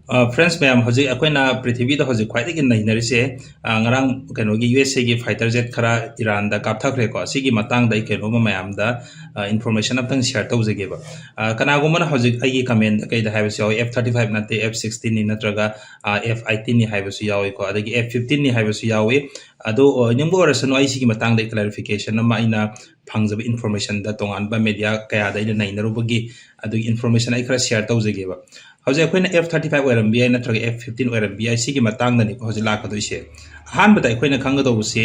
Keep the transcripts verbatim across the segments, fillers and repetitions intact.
Friends ꯃꯌꯥꯝ, ꯍꯧꯖꯤꯛ ꯑꯩꯈꯣꯏꯅ ꯄ꯭ꯔꯤꯊꯤꯕꯤꯗ ꯍꯧꯖꯤꯛ ꯈ꯭ꯋꯥꯏꯗꯒꯤ ꯅꯩꯅꯔꯤꯁꯦ, ꯑ, ꯉꯔꯥꯡ ꯀꯩꯅꯣꯒꯤ ꯌꯨ ꯑꯦꯁ ꯑꯦꯒꯤ ꯐꯥꯏꯇꯔ ꯖꯦꯠ ꯈꯔ ꯏꯔꯥꯟꯗ ꯀꯥꯞꯊꯈ꯭ꯔꯦꯀꯣ꯫ ꯁꯤꯒꯤ ꯃꯇꯥꯡꯗ ꯑꯩ ꯀꯩꯅꯣꯝꯃ ꯃꯌꯥꯝꯗ, ꯑ, ꯏꯟꯐꯣꯔꯃꯦꯁꯟ ꯑꯝꯇꯪ ꯁꯤꯌꯔ ꯇꯧꯖꯒꯦꯕ꯫ ꯑ, ꯀꯅꯥꯒꯨꯝꯕꯅ ꯍꯧꯖꯤꯛ ꯑꯩꯒꯤ ꯀꯃꯦꯟꯗ ꯀꯩꯗ ꯍꯥꯏꯕꯁꯨ ꯌꯥꯎꯋꯤ, ꯑꯦꯐ ꯊꯥꯔꯇꯤ ꯐꯥꯏꯚ ꯅꯠꯇꯦ, ꯑꯦꯐ ꯁꯤꯛꯁꯇꯤꯟꯅꯤ ꯅꯠꯇ꯭ꯔꯒ, ꯑ, ꯑꯦꯐ ꯑꯥꯏꯇꯤꯟꯅꯤ ꯍꯥꯏꯕꯁꯨ ꯌꯥꯎꯋꯤꯀꯣ, ꯑꯗꯒꯤ ꯑꯦꯐ ꯐꯤꯐꯇꯤꯟꯅꯤ ꯍꯥꯏꯕꯁꯨ ꯌꯥꯎꯋꯤ꯫ ꯑꯗꯣ ꯑꯣꯏꯅꯤꯡꯕ ꯑꯣꯏꯔꯁꯅꯨ, ꯑꯩ ꯁꯤꯒꯤ ꯃꯇꯥꯡꯗ ꯑꯩ ꯀ꯭ꯂꯦꯔꯤꯐꯤꯀꯦꯁꯟ ꯑꯃ ꯑꯩꯅ ꯐꯪꯖꯕ ꯏꯟꯐꯣꯔꯃꯦꯁꯟꯗ ꯇꯣꯉꯥꯟꯕ ꯃꯦꯗꯤꯌꯥ ꯀꯌꯥꯗ ꯑꯩꯅ ꯅꯩꯅꯔꯨꯕꯒꯤ ꯑꯗꯨꯒꯤ ꯏꯟꯐꯣꯔꯃꯦꯁꯟ ꯑꯩ ꯈꯔ ꯁꯤꯌꯔ ꯇꯧꯖꯒꯦꯕ꯫ ꯍꯧꯖꯤꯛ ꯑꯩꯈꯣꯏꯅ ꯑꯦꯐ ꯊꯥꯔꯇꯤ ꯐꯥꯏꯚ ꯑꯣꯏꯔꯝꯕ ꯌꯥꯏ, ꯅꯠꯇ꯭ꯔꯒ ꯑꯦꯐ ꯐꯤꯐꯇꯤꯟ ꯑꯣꯏꯔꯝꯕ ꯌꯥꯏ, ꯁꯤꯒꯤ ꯃꯇꯥꯡꯗꯅꯤꯀꯣ ꯍꯧꯖꯤꯛ ꯂꯥꯛꯀꯗꯣꯏꯁꯦ꯫ ꯑꯍꯥꯟꯕꯗ ꯑꯩꯈꯣꯏꯅ ꯈꯪꯒꯗꯧꯕꯁꯦ,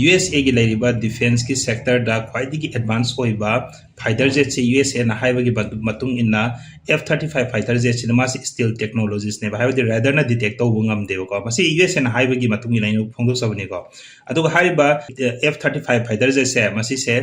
ꯌꯨ ꯑꯦꯁ ꯑꯦꯒꯤ ꯂꯩꯔꯤꯕ ꯗꯤꯐꯦꯟꯁꯀꯤ ꯁꯦꯛꯇꯔꯗ ꯈ꯭ꯋꯥꯏꯗꯒꯤ ꯑꯦꯗꯚꯥꯟꯁ ꯑꯣꯏꯕ ꯐꯥꯏꯇꯔ ꯖꯦꯠꯁꯦ ꯌꯨ ꯑꯦꯁ ꯑꯦꯅ ꯍꯥꯏꯕꯒꯤ ꯃꯇꯨꯡ ꯏꯟꯅ ꯑꯦꯐ ꯊꯥꯔꯇꯤ ꯐꯥꯏꯚ ꯐꯥꯏꯇꯔ ꯖꯦꯠꯁꯤꯅ ꯃꯥꯁꯤ ꯁ꯭ꯇꯦꯜꯊ ꯇꯦꯛꯅꯣꯂꯣꯖꯤꯁꯅꯦꯕ, ꯍꯥꯏꯕꯗꯤ ꯔꯦꯗꯔꯅ ꯗꯤꯇꯦꯛ ꯇꯧꯕ ꯉꯝꯗꯦꯕꯀꯣ꯫ ꯃꯁꯤ ꯌꯨ ꯑꯦꯁ ꯑꯦꯅ ꯍꯥꯏꯕꯒꯤ ꯃꯇꯨꯡ ꯏꯟꯅ ꯑꯩꯅ ꯐꯣꯡꯗꯣꯛꯆꯕꯅꯤꯀꯣ꯫ ꯑꯗꯨꯒ ꯍꯥꯏꯔꯤꯕ ꯑꯦꯐ ꯊꯥꯔꯇꯤ ꯐꯥꯏꯚ ꯐꯥꯏꯇꯔ ꯖꯦꯠꯁꯦ, ꯃꯁꯤꯁꯦ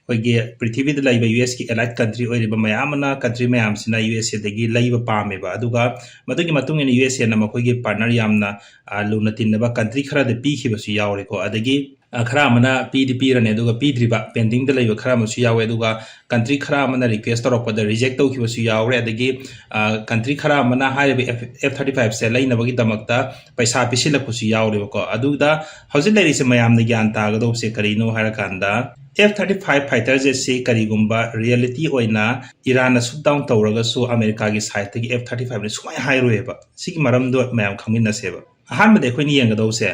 ꯑꯩꯈꯣꯏꯒꯤ ꯄ꯭ꯔꯤꯊꯤꯕꯤꯗ ꯂꯩꯕ ꯌꯨ ꯑꯦꯁꯀꯤ ꯑꯦꯂꯥꯏꯠ ꯀꯟꯇ꯭ꯔꯤ ꯑꯣꯏꯔꯤꯕ ꯃꯌꯥꯝ ꯑꯃꯅ, ꯀꯟꯇ꯭ꯔꯤ ꯃꯌꯥꯝꯁꯤꯅ ꯌꯨ ꯑꯦꯁ ꯑꯦꯗꯒꯤ ꯂꯩꯕ ꯄꯥꯝꯃꯦꯕ꯫ ꯑꯗꯨꯒ ꯃꯗꯨꯒꯤ ꯃꯇꯨꯡ ꯏꯟꯅ ꯌꯨ ꯑꯦꯁ ꯑꯦꯅ ꯃꯈꯣꯏꯒꯤ ꯄꯥꯔꯠꯅꯔ ꯌꯥꯝꯅ, ꯑ, ꯂꯨꯅ ꯇꯤꯟꯅꯕ ꯀꯟꯇ꯭ꯔꯤ ꯈꯔꯗ ꯄꯤꯈꯤꯕꯁꯨ ꯌꯥꯎꯔꯦꯀꯣ꯫ ꯑꯗꯒꯤ, ꯑ, ꯈꯔ ꯑꯃꯅ ꯄꯤꯗꯤ ꯄꯤꯔꯅꯤ, ꯑꯗꯨꯒ ꯄꯤꯗ꯭ꯔꯤꯕ, ꯄꯦꯟꯗꯤꯡꯗ ꯂꯩꯕ ꯈꯔ ꯑꯃꯁꯨ ꯌꯥꯎꯋꯦ꯫ ꯑꯗꯨꯒ ꯀꯟꯇ꯭ꯔꯤ ꯈꯔ ꯑꯃꯅ ꯔꯤꯀ꯭ꯋꯦꯁ ꯇꯧꯔꯛꯄꯗ ꯔꯤꯖꯦꯛ ꯇꯧꯈꯤꯕꯁꯨ ꯌꯥꯎꯔꯦ꯫ ꯑꯗꯒꯤ, ꯑ, ꯀꯟꯇ꯭ꯔꯤ ꯈꯔ ꯑꯃꯅ ꯍꯥꯏꯔꯤꯕ ꯑꯦꯐ, ꯑꯦꯐ ꯊꯥꯔꯇꯤ ꯐꯥꯏꯚꯁꯦ ꯂꯩꯅꯕꯒꯤꯗꯃꯛꯇ ꯄꯩꯁꯥ ꯄꯤꯁꯤꯜꯂꯛꯄꯁꯨ ꯌꯥꯎꯔꯦꯕꯀꯣ꯫ ꯑꯗꯨꯗ ꯍꯧꯖꯤꯛ ꯂꯩꯔꯤꯁꯦ ꯃꯌꯥꯝꯅ ꯒ꯭ꯌꯥꯟ ꯇꯥꯒꯗꯧꯕꯁꯦ ꯀꯔꯤꯅꯣ ꯍꯥꯏꯔꯀꯥꯟꯗ, ꯑꯦꯐ ꯊꯥꯔꯇꯤ ꯐꯥꯏꯚ ꯐꯥꯏꯇꯔ ꯖꯦꯠꯁꯤ ꯀꯔꯤꯒꯨꯝꯕ ꯔꯤꯌꯦꯂꯤꯇꯤ ꯑꯣꯏꯅ ꯏꯔꯥꯟꯅ ꯁꯨꯠ ꯗꯥꯎꯟ ꯇꯧꯔꯒꯁꯨ ꯑꯃꯦꯔꯤꯀꯥꯒꯤ ꯁꯥꯏꯠꯇꯒꯤ ꯑꯦꯐ ꯊꯥꯔꯇꯤ ꯐꯥꯏꯚꯅ ꯁꯨꯡꯍꯥꯏ ꯍꯥꯏꯔꯣꯏꯕ꯫ ꯁꯤꯒꯤ ꯃꯔꯝꯗꯣ ꯃꯌꯥꯝ ꯈꯪꯃꯤꯟꯅꯁꯦꯕ꯫ ꯑꯍꯥꯟꯕꯗ ꯑꯩꯈꯣꯏꯅ ꯌꯦꯡꯒꯗꯧꯁꯦ,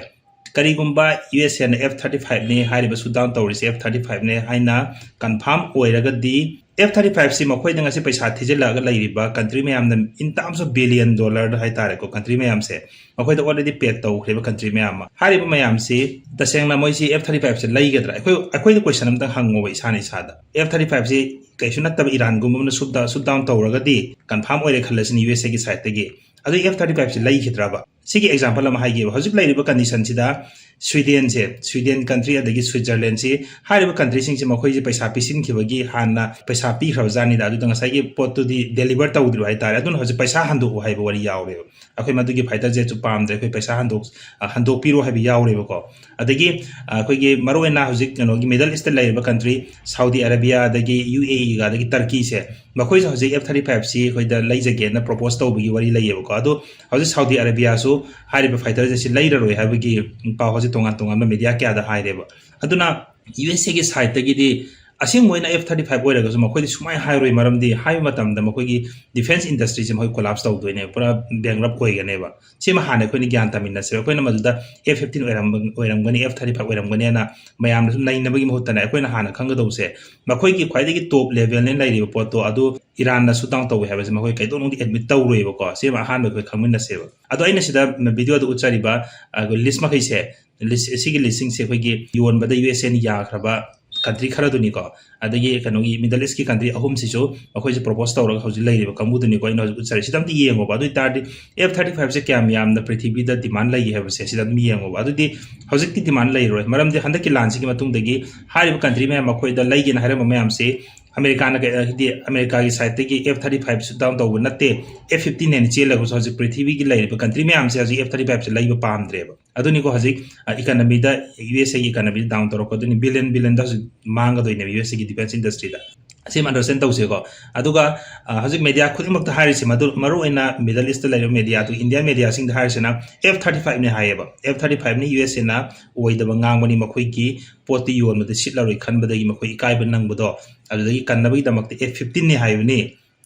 ꯀꯔꯤꯒꯨꯝꯕ ꯌꯨ ꯑꯦꯁ ꯑꯦꯅ ꯑꯦꯐ ꯊꯥꯔꯇꯤ ꯐꯥꯏꯚꯅꯤ ꯍꯥꯏꯔꯤꯕ, ꯁꯨꯠ ꯗꯥꯎꯟ ꯇꯧꯔꯤꯁꯦ ꯑꯦꯐ ꯊꯥꯔꯇꯤ ꯐꯥꯏꯚꯅꯤ ꯍꯥꯏꯅ ꯀꯟꯐꯥꯔꯝ ꯑꯣꯏꯔꯒꯗꯤ, ꯑꯦꯐ ꯊꯥꯔꯇꯤ ꯐꯥꯏꯚꯁꯤ ꯃꯈꯣꯏꯗ ꯉꯁꯤ ꯄꯩꯁꯥ ꯊꯤꯖꯤꯜꯂꯛꯑꯒ ꯂꯩꯔꯤꯕ ꯀꯟꯇ꯭ꯔꯤ ꯃꯌꯥꯝꯅ, in terms of billion dollar ꯍꯥꯏꯇꯥꯔꯦꯀꯣ, ꯀꯟꯇ꯭ꯔꯤ ꯃꯌꯥꯝꯁꯦ ꯃꯈꯣꯏꯗ already ꯄꯦ ꯇꯧꯈ꯭ꯔꯦꯕ ꯀꯟꯇ꯭ꯔꯤ ꯃꯌꯥꯝ ꯑꯃ꯫ ꯍꯥꯏꯔꯤꯕ ꯃꯌꯥꯝꯁꯤ ꯇꯁꯦꯡꯅ ꯃꯣꯏꯁꯤ ꯑꯦꯐ ꯊꯥꯔꯇꯤ ꯐꯥꯏꯚꯁꯦ ꯂꯩꯒꯗ꯭ꯔꯥ? ꯑꯩꯈꯣꯏ, ꯑꯩꯈꯣꯏꯗ ꯀꯣꯏꯁꯟ ꯑꯝꯇꯪ ꯍꯪꯉꯣꯕ ꯏꯁꯥꯅ ꯏꯁꯥꯗ꯫ ꯑꯦꯐ ꯊꯥꯔꯇꯤ ꯐꯥꯏꯚꯁꯤ ꯀꯩꯁꯨ ꯅꯠꯇꯕ ꯏꯔꯥꯟꯒꯨꯝꯕ ꯑꯃꯅ ꯁꯨꯠ ꯗꯥꯎꯟ, ꯁꯨꯠ ꯗꯥꯎꯟ ꯇꯧꯔꯒꯗꯤ, ꯀꯟꯐꯥꯔꯝ ꯑꯣꯏꯔꯦ ꯈꯜꯂꯁꯤꯅꯦ ꯌꯨ ꯑꯦꯁ ꯑꯦꯒꯤ ꯁꯥꯏꯠꯇꯒꯤ, ꯑꯗꯨ ꯑꯦꯐ ꯊꯥꯔꯇꯤ ꯐꯥꯏꯚꯁꯤ ꯂꯩꯈꯤꯗ꯭ꯔꯕ? ꯁꯤꯒꯤ ꯑꯦꯛꯖꯥꯝꯄꯜ ꯑꯃ ꯍꯥꯏꯒꯦꯕ꯫ ꯍꯧꯖꯤꯛ ꯂꯩꯔꯤꯕ ꯀꯟꯗꯤꯁꯟꯁꯤꯗ ꯁ꯭ꯋꯤꯗꯦꯟꯁꯦ, ꯁ꯭ꯋꯤꯗꯦꯟ ꯀꯟꯇ꯭ꯔꯤ ꯑꯗꯒꯤ ꯁ꯭ꯋꯤꯠꯖꯔꯂꯦꯟꯁꯤ, ꯍꯥꯏꯔꯤꯕ ꯀꯟꯇ꯭ꯔꯤꯁꯤꯡꯁꯦ ꯃꯈꯣꯏꯁꯦ ꯄꯩꯁꯥ ꯄꯤꯁꯤꯟꯈꯤꯕꯒꯤ ꯍꯥꯟꯅ ꯄꯩꯁꯥ ꯄꯤꯈ꯭ꯔꯕ ꯖꯥꯠꯅꯤꯗ꯫ ꯑꯗꯨꯗ ꯉꯁꯥꯏꯒꯤ ꯄꯣꯠꯇꯨꯗꯤ ꯗꯦꯂꯤꯚꯔ ꯇꯧꯗ꯭ꯔꯤꯕ ꯍꯥꯏꯇꯥꯔꯦ꯫ ꯑꯗꯨꯅ ꯍꯧꯖꯤꯛ ꯄꯩꯁꯥ ꯍꯟꯗꯣꯛꯎ ꯍꯥꯏꯕ ꯋꯥꯔꯤ ꯌꯥꯎꯔꯦꯕ꯫ ꯑꯩꯈꯣꯏ ꯃꯗꯨꯒꯤ ꯐꯥꯏꯇꯔ ꯖꯦꯠꯁꯨ ꯄꯥꯝꯗ꯭ꯔꯦ, ꯑꯩꯈꯣꯏ ꯄꯩꯁꯥ ꯍꯟꯗꯣꯛ-, ꯑ, ꯍꯟꯗꯣꯛꯄꯤꯔꯣ ꯍꯥꯏꯕ ꯌꯥꯎꯔꯦꯕꯀꯣ꯫ ꯑꯗꯒꯤ, ꯑ, ꯑꯩꯈꯣꯏꯒꯤ ꯃꯔꯨꯑꯣꯏꯅ ꯍꯧꯖꯤꯛ ꯀꯩꯅꯣꯒꯤ ꯃꯤꯗꯜ ꯏꯁꯇ ꯂꯩꯔꯤꯕ ꯀꯟꯇ꯭ꯔꯤ ꯁꯥꯎꯗꯤ ꯑꯔꯥꯕꯤꯌꯥ ꯑꯗꯒꯤ ꯌꯨ ꯑꯦ ꯏꯒ ꯑꯗꯒꯤ ꯇꯔꯀꯤꯁꯦ, ꯃꯈꯣꯏꯁꯨ ꯍꯧꯖꯤꯛ ꯑꯦꯐ ꯊꯥꯔꯇꯤ ꯐꯥꯏꯚꯁꯤ ꯑꯩꯈꯣꯏꯗ ꯂꯩꯖꯒꯦꯅ ꯄ꯭ꯔꯣꯄꯣꯁ ꯇꯧꯕꯒꯤ ꯋꯥꯔꯤ ꯂꯩꯌꯦꯕꯀꯣ꯫ ꯑꯗꯣ ꯍꯧꯖꯤꯛ ꯁꯥꯎꯗꯤ ꯑꯔꯥꯕꯤꯌꯥꯁꯨ ꯍꯥꯏꯔꯤꯕ ꯐꯥꯏꯇꯔ ꯖꯦꯠꯁꯤ ꯂꯩꯔꯔꯣꯏ ꯍꯥꯏꯕꯒꯤ ꯄꯥꯎ ꯍꯧꯖꯤꯛ ꯇꯣꯉꯥꯟ ꯇꯣꯉꯥꯟꯕ ꯃꯦꯗꯤꯌꯥ ꯀꯌꯥꯗ ꯍꯥꯏꯔꯦꯕ꯫ ꯑꯗꯨꯅ ꯌꯨ ꯑꯦꯁ ꯑꯦꯒꯤ ꯁꯥꯏꯠꯇꯒꯤꯗꯤ ꯑꯁꯦꯡꯕ ꯑꯣꯏꯅ ꯑꯦꯐ ꯊꯥꯔꯇꯤ ꯐꯥꯏꯚ ꯑꯣꯏꯔꯒꯁꯨ ꯃꯈꯣꯏꯗꯤ ꯁꯨꯃꯥꯏꯅ ꯍꯥꯏꯔꯣꯏ, ꯃꯔꯝꯗꯤ ꯍꯥꯏꯕ ꯃꯇꯝꯗ ꯃꯈꯣꯏꯒꯤ ꯗꯤꯐꯦꯟꯁ ꯏꯟꯗꯁꯇ꯭ꯔꯤꯁꯦ ꯃꯈꯣꯏ ꯀꯣꯂꯥꯞꯁ ꯇꯧꯗꯣꯏꯅꯦ, ꯄꯨꯔꯥ ꯕꯦꯡꯀ꯭ꯔꯞ ꯑꯣꯏꯒꯅꯦꯕ꯫ ꯁꯤꯃ ꯍꯥꯟꯅ ꯑꯩꯈꯣꯏꯅ ꯒ꯭ꯌꯥꯟ ꯇꯥꯃꯤꯟꯅꯁꯦꯕ꯫ ꯑꯩꯈꯣꯏꯅ ꯃꯗꯨꯗ ꯑꯦꯐ ꯐꯤꯐꯇꯤꯟ ꯑꯣꯏꯔꯝꯕ-, ꯑꯣꯏꯔꯝꯒꯅꯤ, ꯑꯦꯐ ꯊꯥꯔꯇꯤ ꯐꯥꯏꯚ ꯑꯣꯏꯔꯝꯒꯅꯤꯅ ꯃꯌꯥꯝꯅ ꯁꯨꯝ ꯅꯩꯅꯕꯒꯤ ꯃꯍꯨꯠꯇꯅꯦ, ꯑꯩꯈꯣꯏꯅ ꯍꯥꯟꯅ ꯈꯪꯒꯗꯧꯁꯦ ꯃꯈꯣꯏꯒꯤ ꯈ꯭ꯋꯥꯏꯗꯒꯤ ꯇꯣꯞ ꯂꯦꯚꯦꯜꯅ ꯂꯩꯔꯤꯕ ꯄꯣꯠꯇꯣ ꯑꯗꯨ ꯏꯔꯥꯟꯅ ꯁꯨꯠ ꯗꯥꯎꯟ ꯇꯧꯏ ꯍꯥꯏꯕꯁꯦ ꯃꯈꯣꯏ ꯀꯩꯗꯧꯅꯨꯡꯗ ꯑꯦꯗꯃꯤꯠ ꯇꯧꯔꯣꯏꯕꯀꯣ꯫ ꯁꯤꯃ ꯑꯍꯥꯟꯕ ꯑꯩꯈꯣꯏ ꯈꯪꯃꯤꯟꯅꯁꯦꯕ꯫ ꯑꯗꯣ ꯑꯩꯅ ꯁꯤꯗ ꯚꯤꯗꯤꯑꯣꯗ ꯎꯠꯆꯔꯤꯕ, ꯑ, ꯂꯤꯁ ꯃꯈꯩꯁꯦ, ꯂꯤꯁ, ꯁꯤꯒꯤ ꯂꯤꯁꯁꯤꯡꯁꯦ ꯑꯩꯈꯣꯏꯒꯤ ꯌꯣꯟꯕꯗ ꯌꯨ ꯑꯦꯁ ꯑꯦꯅ ꯌꯥꯈ꯭ꯔꯕ ꯀꯟꯇ꯭ꯔꯤ ꯈꯔꯗꯨꯅꯤꯀꯣ꯫ ꯑꯗꯒꯤ ꯀꯩꯅꯣꯒꯤ ꯃꯤꯗꯜ ꯏꯁꯀꯤ ꯀꯟꯇ꯭ꯔꯤ ꯑꯍꯨꯝꯁꯤꯁꯨ ꯃꯈꯣꯏꯁꯦ ꯄ꯭ꯔꯣꯄꯣꯁ ꯇꯧꯔꯒ ꯍꯧꯖꯤꯛ ꯂꯩꯔꯤꯕ ꯀꯥꯡꯕꯨꯗꯨꯅꯤꯀꯣ ꯑꯩꯅ ꯍꯧꯖꯤꯛ ꯎꯠꯆꯔꯤꯁꯦ꯫ ꯁꯤꯗ ꯑꯝꯇ ꯌꯦꯡꯉꯣꯕ꯫ ꯑꯗꯨ ꯑꯣꯏ ꯇꯥꯔꯗꯤ ꯑꯦꯐ ꯊꯥꯔꯇꯤ ꯐꯥꯏꯚꯁꯦ ꯀꯌꯥꯝ ꯌꯥꯝꯅ ꯄ꯭ꯔꯤꯊꯤꯕꯤꯗ ꯗꯤꯃꯥꯟ ꯂꯩꯒꯦ ꯍꯥꯏꯕꯁꯦ ꯁꯤꯗ ꯑꯗꯨꯝ ꯌꯦꯡꯉꯣꯕ꯫ ꯑꯗꯨꯗꯤ ꯍꯧꯖꯤꯛꯇꯤ ꯗꯤꯃꯥꯟ ꯂꯩꯔꯣꯏ, ꯃꯔꯝꯗꯤ ꯍꯟꯗꯛꯀꯤ ꯂꯥꯟꯁꯤꯒꯤ ꯃꯇꯨꯡꯗꯒꯤ ꯍꯥꯏꯔꯤꯕ ꯀꯟꯇ꯭ꯔꯤ ꯃꯌꯥꯝ ꯃꯈꯣꯏꯗ ꯂꯩꯒꯦꯅ ꯍꯥꯏꯔꯝꯕ ꯃꯌꯥꯝꯁꯤ ꯑꯃꯦꯔꯤꯀꯥꯅ ꯀꯩ-, ꯍꯥꯏꯗꯤ ꯑꯃꯦꯔꯤꯀꯥꯒꯤ ꯁꯥꯏꯠꯇꯒꯤ ꯑꯦꯐ ꯊꯥꯔꯇꯤ ꯐꯥꯏꯚ ꯁꯨꯠ ꯗꯥꯎꯟ ꯇꯧꯕ ꯅꯠꯇꯦ, ꯑꯦꯐ ꯐꯤꯐꯇꯤꯟ ꯍꯦꯟꯅ ꯆꯦꯜꯂꯒꯁꯨ ꯍꯧꯖꯤꯛ ꯄ꯭ꯔꯤꯊꯤꯕꯤꯒꯤ ꯂꯩꯔꯤꯕ ꯀꯟꯇ꯭ꯔꯤ ꯃꯌꯥꯝꯁꯦ ꯍꯧꯖꯤꯛ ꯑꯦꯐ ꯊꯥꯔꯇꯤ ꯐꯥꯏꯚꯁꯦ ꯂꯩꯕ ꯄꯥꯝꯗ꯭ꯔꯦꯕ꯫ ꯑꯗꯨꯅꯤꯀꯣ ꯍꯧꯖꯤꯛ, ꯑ, ꯏꯀꯅꯃꯤꯗ, ꯌꯨ ꯑꯦꯁ ꯑꯦꯒꯤ ꯏꯀꯅꯃꯤꯗ ꯗꯥꯎꯟ ꯇꯧꯔꯛꯀꯗꯣꯏꯅꯤ, ꯕꯤꯂꯤꯌꯟ ꯕꯤꯂꯤꯌꯟꯗ ꯍꯧꯖꯤꯛ ꯃꯥꯡꯒꯗꯣꯏꯅꯦꯕ ꯌꯨ ꯑꯦꯁ ꯑꯦꯒꯤ ꯗꯤꯐꯦꯟꯁ ꯏꯟꯗꯁꯇ꯭ꯔꯤꯗ꯫ ꯁꯤꯃ ꯑꯟꯗꯔꯁꯇꯦꯟ ꯇꯧꯁꯦꯀꯣ꯫ ꯑꯗꯨꯒ, ꯑ, ꯍꯧꯖꯤꯛ ꯃꯦꯗꯤꯌꯥ ꯈꯨꯗꯤꯡꯃꯛꯇ ꯍꯥꯏꯔꯤꯁꯦ, ꯃꯗꯨ ꯃꯔꯨꯑꯣꯏꯅ ꯃꯤꯗꯜ ꯏꯁꯇ ꯂꯩꯔꯤꯕ ꯃꯦꯗꯤꯌꯥ, ꯑꯗꯨ ꯏꯟꯗꯤꯌꯥ ꯃꯦꯗꯤꯌꯥꯁꯤꯡꯗ ꯍꯥꯏꯔꯤꯁꯤꯅ ꯑꯦꯐ ꯊꯥꯔꯇꯤ ꯐꯥꯏꯚꯅꯤ ꯍꯥꯏꯌꯦꯕ꯫ ꯑꯦꯐ ꯊꯥꯔꯇꯤ ꯐꯥꯏꯚꯅꯤ ꯌꯨ ꯑꯦꯁ ꯑꯦꯅ ꯑꯣꯏꯗꯕ ꯉꯥꯡꯕꯅꯤ, ꯃꯈꯣꯏꯒꯤ ꯄꯣꯠꯇꯨ ꯌꯣꯟꯕꯗ ꯁꯤꯠꯂꯔꯣꯏ ꯈꯟꯕꯗꯒꯤ ꯃꯈꯣꯏ ꯏꯀꯥꯏꯕ ꯅꯪꯕꯗꯣ, ꯑꯗꯨꯗꯒꯤ ꯀꯟꯅꯕꯒꯤꯗꯃꯛꯇ ꯑꯦꯐ ꯐꯤꯐꯇꯤꯟꯅꯤ ꯍꯥꯏꯕꯅꯤ,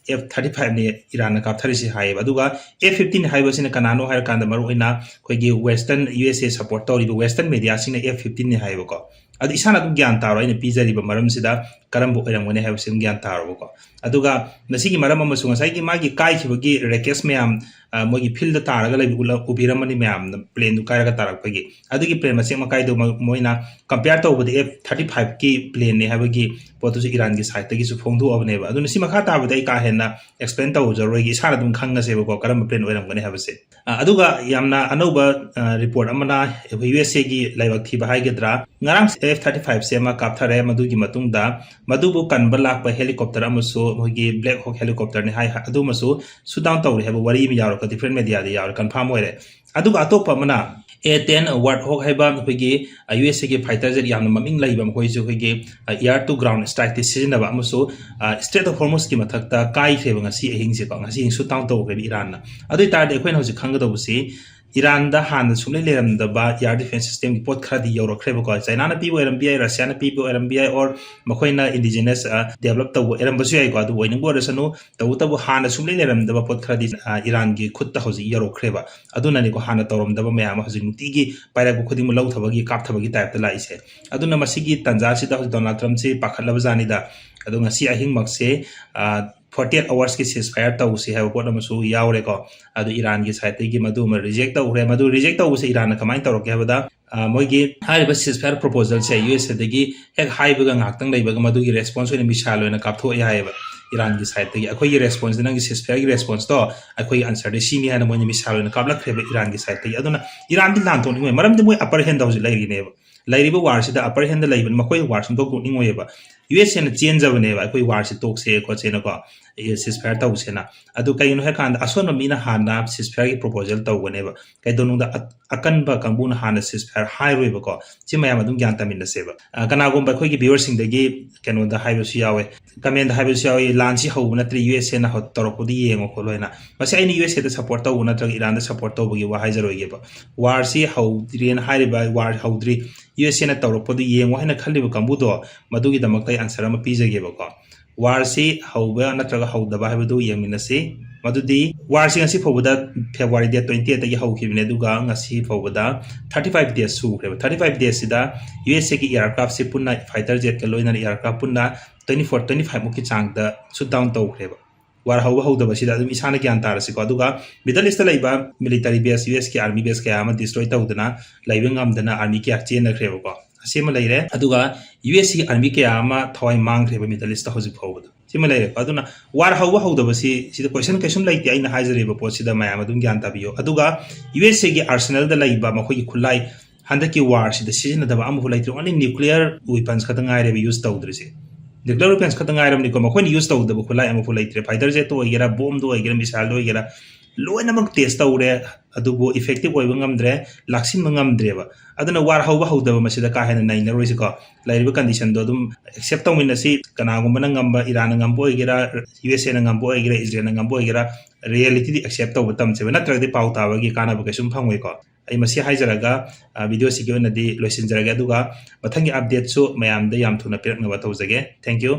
ꯑꯦꯐ ꯊꯥꯔꯇꯤ ꯐꯥꯏꯚꯅꯤ ꯏꯔꯥꯟꯅ ꯀꯥꯞꯊꯔꯤꯁꯤ ꯍꯥꯏꯌꯦꯕ꯫ ꯑꯗꯨꯒ ꯑꯦꯐ ꯐꯤꯐꯇꯤꯟ ꯍꯥꯏꯕꯁꯤꯅ ꯀꯅꯥꯅꯣ ꯍꯥꯏꯔꯀꯥꯟꯗ ꯃꯔꯨꯑꯣꯏꯅ ꯑꯩꯈꯣꯏꯒꯤ ꯋꯦꯁꯇꯔꯟ, ꯌꯨ ꯑꯦꯁ ꯑꯦ ꯁꯄꯣꯔꯠ ꯇꯧꯔꯤꯕ ꯋꯦꯁꯇꯔꯟ ꯃꯦꯗꯤꯌꯥꯁꯤꯡꯅ ꯑꯦꯐ ꯐꯤꯐꯇꯤꯟꯅꯤ ꯍꯥꯏꯌꯦꯕꯀꯣ꯫ ꯑꯗꯨ ꯏꯁꯥꯅ ꯑꯗꯨꯝ ꯒ꯭ꯌꯥꯟ ꯇꯥꯔꯣ, ꯑꯩꯅ ꯄꯤꯖꯔꯤꯕ ꯃꯔꯝꯁꯤꯗ ꯀꯔꯝꯕ ꯑꯣꯏꯔꯝꯒꯅꯤ ꯍꯥꯏꯕꯁꯤ ꯑꯗꯨꯝ ꯒ꯭ꯌꯥꯟ ꯇꯥꯔꯣꯕꯀꯣ꯫ ꯑꯗꯨꯒ ꯃꯁꯤꯒꯤ ꯃꯔꯝ ꯑꯃꯁꯨ ꯉꯁꯥꯏꯒꯤ ꯃꯥꯒꯤ ꯀꯥꯏꯈꯤꯕꯒꯤ ꯔꯦꯀꯦꯁ ꯃꯌꯥꯝ, ꯑ, ꯃꯣꯏꯒꯤ ꯐꯤꯜꯗ ꯇꯥꯔꯒ ꯂꯩꯕ ꯎꯠꯂ-, ꯎꯕꯤꯔꯝꯃꯅꯤ ꯃꯌꯥꯝꯅ, ꯄ꯭ꯂꯦꯟꯗꯨ ꯀꯥꯏꯔꯒ ꯇꯥꯔꯛꯄꯒꯤ꯫ ꯑꯗꯨꯒꯤ ꯄ꯭ꯂꯦꯟ ꯃꯁꯤꯡ ꯃꯀꯥꯏꯗꯨ ꯃ-, ꯃꯣꯏꯅ ꯀꯝꯄꯤꯌꯔ ꯇꯧꯕꯗ ꯑꯦꯐ ꯊꯥꯔꯇꯤ ꯐꯥꯏꯚꯀꯤ ꯄ꯭ꯂꯦꯟꯅꯦ ꯍꯥꯏꯕꯒꯤ ꯄꯣꯠꯇꯨꯁꯨ ꯏꯔꯥꯟꯒꯤ ꯁꯥꯏꯠꯇꯒꯤꯁꯨ ꯐꯣꯡꯗꯣꯛꯑꯕꯅꯦꯕ꯫ ꯑꯗꯨꯅ ꯁꯤ ꯃꯈꯥ ꯇꯥꯕꯗꯤ ꯑꯩ ꯀꯥ ꯍꯦꯟꯅ ꯑꯦꯛꯁꯄ꯭ꯂꯦꯟ ꯇꯧꯖꯔꯔꯣꯏꯒꯦ, ꯏꯁꯥꯅ ꯑꯗꯨꯝ ꯈꯪꯉꯁꯦꯕꯀꯣ ꯀꯔꯝꯕ ꯄ꯭ꯂꯦꯟ ꯑꯣꯏꯔꯝꯒꯅꯤ ꯍꯥꯏꯕꯁꯦ꯫ ꯑ, ꯑꯗꯨꯒ ꯌꯥꯝꯅ ꯑꯅꯧꯕ, ꯑ, ꯔꯤꯄꯣꯔꯠ ꯑꯃꯅ ꯑꯩꯈꯣꯏ ꯌꯨ ꯑꯦꯁ ꯑꯦꯒꯤ ꯂꯥꯏꯕꯛ ꯊꯤꯕ ꯍꯥꯏꯒꯗ꯭ꯔꯥ, ꯉꯔꯥꯡ ꯑꯦꯐ ꯊꯥꯔꯇꯤ ꯐꯥꯏꯚꯁꯦ ꯑꯃ ꯀꯥꯞꯊꯔꯦ, ꯃꯗꯨꯒꯤ ꯃꯇꯨꯡꯗ ꯃꯗꯨꯕꯨ ꯀꯟꯕ ꯂꯥꯛꯄ ꯍꯦꯂꯤꯀꯣꯞꯇꯔ ꯑꯃꯁꯨ, ꯃꯈꯣꯏꯒꯤ ꯕ꯭ꯂꯦꯛ ꯍꯣꯛ ꯍꯦꯂꯤꯀꯣꯞꯇꯔꯅꯤ ꯍꯥꯏ, ꯑꯗꯨꯃꯁꯨ ꯁꯨꯠ ꯗꯥꯎꯟ ꯇꯧꯔꯦ ꯍꯥꯏꯕ ꯋꯥꯔꯤ ꯑꯃ ꯌꯥꯎꯔꯦꯀꯣ, ꯗꯤꯐ꯭ꯔꯦꯟ ꯃꯦꯗꯤꯌꯥꯗ ꯌꯥꯎꯔꯦ, ꯀꯟꯐꯥꯔꯝ ꯑꯣꯏꯔꯦ꯫ ꯑꯗꯨꯒ ꯑꯇꯣꯞꯄ ꯑꯃꯅ ꯑꯦ ꯇꯦꯟ ꯋꯥꯔꯠ ꯍꯣꯛ ꯍꯥꯏꯕ ꯑꯩꯈꯣꯏꯒꯤ, ꯑ, ꯌꯨ ꯑꯦꯁ ꯑꯦꯒꯤ ꯐꯥꯏꯇꯔ ꯖꯦꯠ ꯌꯥꯝꯅ ꯃꯃꯤꯡ ꯂꯩꯕ, ꯃꯈꯣꯏꯁꯨ ꯑꯩꯈꯣꯏꯒꯤ, ꯑ, air to ground strikeꯇꯤ ꯁꯤꯖꯤꯟꯅꯕ ꯑꯃꯁꯨ, ꯑ, ꯏꯁꯇ꯭ꯔꯦꯠ ꯑꯣꯐ ꯍꯣꯔꯃꯨꯁꯀꯤ ꯃꯊꯛꯇ ꯀꯥꯏꯈ꯭ꯔꯦꯕ ꯉꯁꯤ ꯑꯍꯤꯡꯁꯦꯀꯣ, ꯉꯁꯤ ꯑꯍꯤꯡ ꯁꯨꯠ ꯗꯥꯎꯟ ꯇꯧꯈ꯭ꯔꯦꯕ ꯏꯔꯥꯟꯅ꯫ ꯑꯗꯨ ꯑꯣꯏꯇꯥꯔꯗꯤ ꯑꯩꯈꯣꯏꯅ ꯍꯧꯖꯤꯛ ꯈꯪꯒꯗꯧꯕꯁꯤ ꯏꯔꯥꯟꯗ ꯍꯥꯟꯅ ꯁꯨꯡꯂꯩ ꯂꯩꯔꯝꯗꯕ air defense systemꯒꯤ ꯄꯣꯠ ꯈꯔꯗꯤ ꯌꯧꯔꯛꯈ꯭ꯔꯦꯕꯀꯣ꯫ ꯆꯥꯏꯅꯥꯅ ꯄꯤꯕ ꯑꯣꯏꯔꯝꯕ ꯌꯥꯏ, ꯔꯁꯤꯌꯥꯅ ꯄꯤꯕ ꯑꯣꯏꯔꯝꯕ ꯌꯥꯏ, or ꯃꯈꯣꯏꯅ indigenous, ꯑ, develop ꯇꯧꯕ ꯑꯣꯏꯔꯝꯕꯁꯨ ꯌꯥꯏꯀꯣ꯫ ꯑꯗꯨꯕꯨ ꯑꯣꯏꯅꯤꯡꯕ ꯑꯣꯏꯔꯁꯅꯨ, ꯇꯧꯕꯇꯕꯨ ꯍꯥꯟꯅ ꯁꯨꯡꯂꯩ ꯂꯩꯔꯝꯗꯕ ꯄꯣꯠ ꯈꯔꯗꯤ, ꯑ, ꯏꯔꯥꯟꯒꯤ ꯈꯨꯠꯇ ꯍꯧꯖꯤꯛ ꯌꯧꯔꯛꯈ꯭ꯔꯦꯕ꯫ ꯑꯗꯨꯅꯅꯤꯀꯣ ꯍꯥꯟꯅ ꯇꯧꯔꯝꯗꯕ ꯃꯌꯥꯝ ꯑꯃ ꯍꯧꯖꯤꯛ ꯅꯨꯡꯇꯤꯒꯤ ꯄꯥꯏꯔꯛꯄ ꯈꯨꯗꯤꯡꯃꯛ ꯂꯧꯊꯕꯒꯤ, ꯀꯥꯞꯊꯕꯒꯤ ꯇꯥꯏꯞꯇ ꯂꯥꯛꯏꯁꯦ꯫ ꯑꯗꯨꯅ ꯃꯁꯤꯒꯤ ꯇꯥꯟꯖꯥꯁꯤꯗ ꯍꯧꯖꯤꯛ ꯗꯣꯅꯥꯜꯗ ꯇ꯭ꯔꯝꯞꯁꯤ ꯄꯥꯈꯠꯂꯕ ꯖꯥꯠꯅꯤꯗ꯫ ꯑꯗꯣ ꯉꯁꯤ ꯑꯍꯤꯡꯃꯛꯁꯦ, ꯑ, forty eight hoursꯀꯤ ceasefire ꯇꯧꯁꯤ ꯍꯥꯏꯕ ꯄꯣꯠ ꯑꯃꯁꯨ ꯌꯥꯎꯔꯦꯀꯣ꯫ ꯑꯗꯨ ꯏꯔꯥꯟꯒꯤ ꯁꯥꯏꯠꯇꯒꯤ ꯃꯗꯨ ꯑꯃ ꯔꯤꯖꯦꯛ ꯇꯧꯈ꯭ꯔꯦ꯫ ꯃꯗꯨ ꯔꯤꯖꯦꯛ ꯇꯧꯕꯁꯦ ꯏꯔꯥꯟꯅ ꯀꯃꯥꯏꯅ ꯇꯧꯔꯛꯀꯦ ꯍꯥꯏꯕꯗ, ꯑ, ꯃꯣꯏꯒꯤ ꯍꯥꯏꯔꯤꯕ ceasefire proposalꯁꯦ ꯌꯨ ꯑꯦꯁ ꯑꯦꯗꯒꯤ ꯍꯦꯛ ꯍꯥꯏꯕꯒ ꯉꯥꯏꯍꯥꯛꯇꯪ ꯂꯩꯕꯒ ꯃꯗꯨꯒꯤ response ꯑꯣꯏꯅ missile ꯑꯣꯏꯅ ꯀꯥꯞꯊꯣꯛꯑꯦ ꯍꯥꯏꯌꯦꯕ ꯏꯔꯥꯟꯒꯤ ꯁꯥꯏꯠꯇꯒꯤ꯫ ꯑꯩꯈꯣꯏꯒꯤ responseꯗꯤ, ꯅꯪꯒꯤ ceasefireꯒꯤ responseꯇꯣ, ꯑꯩꯈꯣꯏꯒꯤ answerꯗꯤ ꯁꯤꯅꯤ ꯍꯥꯏꯅ ꯃꯣꯏꯅ missile ꯑꯣꯏꯅ ꯀꯥꯞꯂꯛꯈ꯭ꯔꯦꯕ ꯏꯔꯥꯟꯒꯤ ꯁꯥꯏꯠꯇꯒꯤ꯫ ꯑꯗꯨꯅ ꯏꯔꯥꯟꯗꯤ ꯂꯥꯟ ꯊꯣꯛꯅꯤꯡꯉꯣꯏ, ꯃꯔꯝꯗꯤ ꯃꯣꯏ upper handꯗ ꯍꯧꯖꯤꯛ ꯂꯩꯔꯤꯅꯦꯕ꯫ ꯂꯩꯔꯤꯕ warꯁꯤꯗ upper handꯗ ꯂꯩꯕꯅꯤ, ꯃꯈꯣꯏ war ꯁꯨꯡꯊꯣꯛ ꯊꯣꯛꯅꯤꯡꯉꯣꯏꯑꯕ꯫ ꯌꯨ ꯑꯦꯁ ꯑꯦꯅ ꯆꯦꯟꯖꯕꯅꯦꯕ, ꯑꯩꯈꯣꯏ warꯁꯤ ꯇꯣꯛꯁꯦ ꯈꯣꯠꯁꯦꯅꯀꯣ, ceasefire ꯇꯧꯁꯦꯅ꯫ ꯑꯗꯨ ꯀꯩꯒꯤꯅꯣ ꯍꯥꯏꯀꯥꯟꯗ ꯑꯁꯣꯟꯕ ꯃꯤꯅ ꯍꯥꯟꯅ ceasefireꯒꯤ proposal ꯇꯧꯒꯅꯦꯕ꯫ ꯀꯩꯗꯧꯅꯨꯡꯗ ꯑ-, ꯑꯀꯟꯕ ꯀꯥꯡꯕꯨꯅ ꯍꯥꯟꯅ ceasefire ꯍꯥꯏꯔꯣꯏꯕꯀꯣ꯫ ꯁꯤ ꯃꯌꯥꯝ ꯑꯗꯨꯝ ꯒ꯭ꯌꯥꯟ ꯇꯥꯃꯤꯟꯅꯁꯦꯕ꯫ ꯑ, ꯀꯅꯥꯒꯨꯝꯕ ꯑꯩꯈꯣꯏꯒꯤ viewerꯁꯤꯡꯗꯒꯤ ꯀꯩꯅꯣꯗ ꯍꯥꯏꯕꯁꯨ ꯌꯥꯎꯋꯦ, commentꯗ ꯍꯥꯏꯕꯁꯨ ꯌꯥꯎꯋꯦ, "ꯂꯥꯟꯁꯤ ꯍꯧꯕ ꯅꯠꯇ꯭ꯔꯤ, ꯌꯨ ꯑꯦꯁ ꯑꯦꯅ ꯍꯧ-, ꯇꯧꯔꯛꯄꯗꯨ ꯌꯦꯡꯉꯣ" ꯈꯣꯠꯂꯣ ꯍꯥꯏꯅ꯫ ꯃꯁꯤ ꯑꯩꯅ ꯌꯨ ꯑꯦꯁ ꯑꯦꯗ support ꯇꯧꯕ ꯅꯠꯇ꯭ꯔꯒ ꯏꯔꯥꯟꯗ support ꯇꯧꯕꯒꯤ ꯋꯥ ꯍꯥꯏꯖꯔꯣꯏꯒꯦꯕ꯫ Warꯁꯤ ꯍꯧꯗ꯭ꯔꯤꯅ ꯍꯥꯏꯔꯤꯕ, war ꯍꯧꯗ꯭ꯔꯤ, ꯌꯨ ꯑꯦꯁ ꯑꯦꯅ ꯇꯧꯔꯛꯄꯗꯨ ꯌꯦꯡꯉꯣ ꯍꯥꯏꯅ ꯈꯜꯂꯤꯕ ꯀꯥꯡꯕꯨꯗꯣ, ꯃꯗꯨꯒꯤꯗꯃꯛꯇ ꯑꯩ answer ꯑꯃ ꯄꯤꯖꯒꯦꯕꯀꯣ꯫ Warꯁꯤ ꯍꯧꯕ ꯅꯠꯇ꯭ꯔꯒ ꯍꯧꯗꯕ ꯍꯥꯏꯕꯗꯨ ꯌꯦꯡꯃꯤꯟꯅꯁꯤ꯫ ꯃꯗꯨꯗꯤ warꯁꯤ ꯉꯁꯤ ꯐꯥꯎꯕꯗ February date twenty eightꯇꯒꯤ ꯍꯧꯈꯤꯕꯅꯦ, ꯑꯗꯨꯒ ꯉꯁꯤ ꯐꯥꯎꯕꯗ thirty five days ꯁꯨꯈ꯭ꯔꯦꯕ꯫ Thirty five daysꯁꯤꯗ ꯌꯨ ꯑꯦꯁ ꯑꯦꯒꯤ aircraftꯁꯤ ꯄꯨꯟꯅ, fighter jetꯀ ꯂꯣꯏꯅꯅ aircraft ꯄꯨꯟꯅ twenty four, twenty five ꯃꯨꯛꯀꯤ ꯆꯥꯡꯗ shoot down ꯇꯧꯈ꯭ꯔꯦꯕ꯫ ꯋꯥꯔ ꯍꯧꯕ ꯍꯧꯗꯕꯁꯤꯗ ꯑꯗꯨꯝ ꯏꯁꯥꯅ ꯒ꯭ꯌꯥꯟ ꯇꯥꯔꯁꯤꯀꯣ꯫ ꯑꯗꯨꯒ Middle East ꯇ ꯂꯩꯕ military base, U S ꯀꯤ army base ꯀꯌꯥ ꯑꯃ destroy ꯇꯧꯗꯅ ꯂꯩꯕ ꯉꯝꯗꯅ army ꯀꯌꯥ ꯆꯦꯟꯅꯈ꯭ꯔꯦꯕꯀꯣ꯫ ꯑꯁꯤꯃ ꯂꯩꯔꯦ꯫ ꯑꯗꯨꯒ U S ꯀꯤ army ꯀꯌꯥ ꯑꯃ ꯊꯋꯥꯏ ꯃꯥꯡꯈ꯭ꯔꯦꯕ Middle East ꯇ ꯍꯧꯖꯤꯛ ꯐꯥꯎꯕꯗ꯫ ꯁꯤꯃ ꯂꯩꯔꯦꯀꯣ꯫ ꯑꯗꯨꯅ ꯋꯥꯔ ꯍꯧꯕ ꯍꯧꯗꯕꯁꯤ ꯁꯤꯗ question ꯀꯩꯁꯨꯝ ꯂꯩꯇꯦ꯫ ꯑꯩꯅ ꯍꯥꯏꯖꯔꯤꯕ ꯄꯣꯠꯁꯤꯗ ꯃꯌꯥꯝ ꯑꯗꯨꯝ ꯒ꯭ꯌꯥꯟ ꯇꯥꯕꯤꯌꯣ꯫ ꯑꯗꯨꯒ U S A ꯒꯤ arsenal ꯗ ꯂꯩꯕ ꯃꯈꯣꯏꯒꯤ ꯈꯨꯠꯂꯥꯏ ꯍꯟꯗꯛꯀꯤ ꯋꯥꯔꯁꯤꯗ ꯁꯤꯖꯤꯟꯅꯗꯕ ꯑꯃꯐꯥꯎ ꯂꯩꯇ꯭ꯔꯦ꯫ Only nuclear weapons ꯈꯛꯇ ꯉꯥꯏꯔꯦꯕ use ꯇꯧꯗ꯭ꯔꯤꯁꯦ꯫ Nuclear weapons ꯈꯛꯇ ꯉꯥꯏꯔꯕꯅꯤꯀꯣ꯫ ꯃꯈꯣꯏꯅ use ꯇꯧꯗꯕ ꯈꯨꯠꯂꯥꯏ ꯑꯃꯐꯥꯎ ꯂꯩꯇ꯭ꯔꯦ꯫ Fighter jet ꯇ ꯑꯣꯏꯒꯦꯔꯥ, bomb ꯗ ꯑꯣꯏꯒꯦꯔꯥ, missile ꯗ ꯑꯣꯏꯒꯦꯔꯥ, ꯂꯣꯏꯅꯃꯛ test ꯇꯧꯔꯦ, ꯑꯗꯨꯕꯨ effective ꯑꯣꯏꯕ ꯉꯝꯗ꯭ꯔꯦ, ꯂꯥꯛꯁꯤꯟꯕ ꯉꯝꯗ꯭ꯔꯦꯕ꯫ ꯑꯗꯨꯅ ꯋꯥꯔ ꯍꯧꯕ ꯍꯧꯗꯕ ꯃꯁꯤꯗ ꯀꯥ ꯍꯦꯟꯅ ꯅꯩꯅꯔꯣꯏꯁꯤꯀꯣ꯫ ꯂꯩꯔꯤꯕ condition ꯗꯣ ꯑꯗꯨꯝ accept ꯇꯧꯃꯤꯟꯅꯁꯤ꯫ ꯀꯅꯥꯒꯨꯝꯕꯅ ꯉꯝꯕ, ꯏꯔꯥꯟꯅ ꯉꯝꯕ ꯑꯣꯏꯒꯦꯔꯥ, U S A ꯅ ꯉꯝꯕ ꯑꯣꯏꯒꯦꯔꯥ, ꯏꯖꯔꯦꯜꯅ ꯉꯝꯕ ꯑꯣꯏꯒꯦꯔꯥ, reality ꯗꯤ accept ꯇꯧꯕ ꯇꯝꯁꯦꯕ꯫ ꯅꯠꯇ꯭ꯔꯒꯗꯤ ꯄꯥꯎ ꯇꯥꯕꯒꯤ ꯀꯥꯟꯅꯕ ꯀꯩꯁꯨꯝ ꯐꯪꯉꯣꯏꯀꯣ꯫ ꯑꯩ ꯃꯁꯤ ꯍꯥꯏꯖꯔꯒ, ꯑ, video ꯁꯤꯒꯤ ꯑꯣꯏꯅꯗꯤ ꯂꯣꯏꯁꯤꯟꯖꯔꯒꯦ꯫ ꯑꯗꯨꯒ ꯃꯊꯪꯒꯤ update ꯁꯨ ꯃꯌꯥꯝꯗ ꯌꯥꯝ ꯊꯨꯅ ꯄꯤꯔꯛꯅꯕ ꯇꯧꯖꯒꯦ꯫ Thank you꯫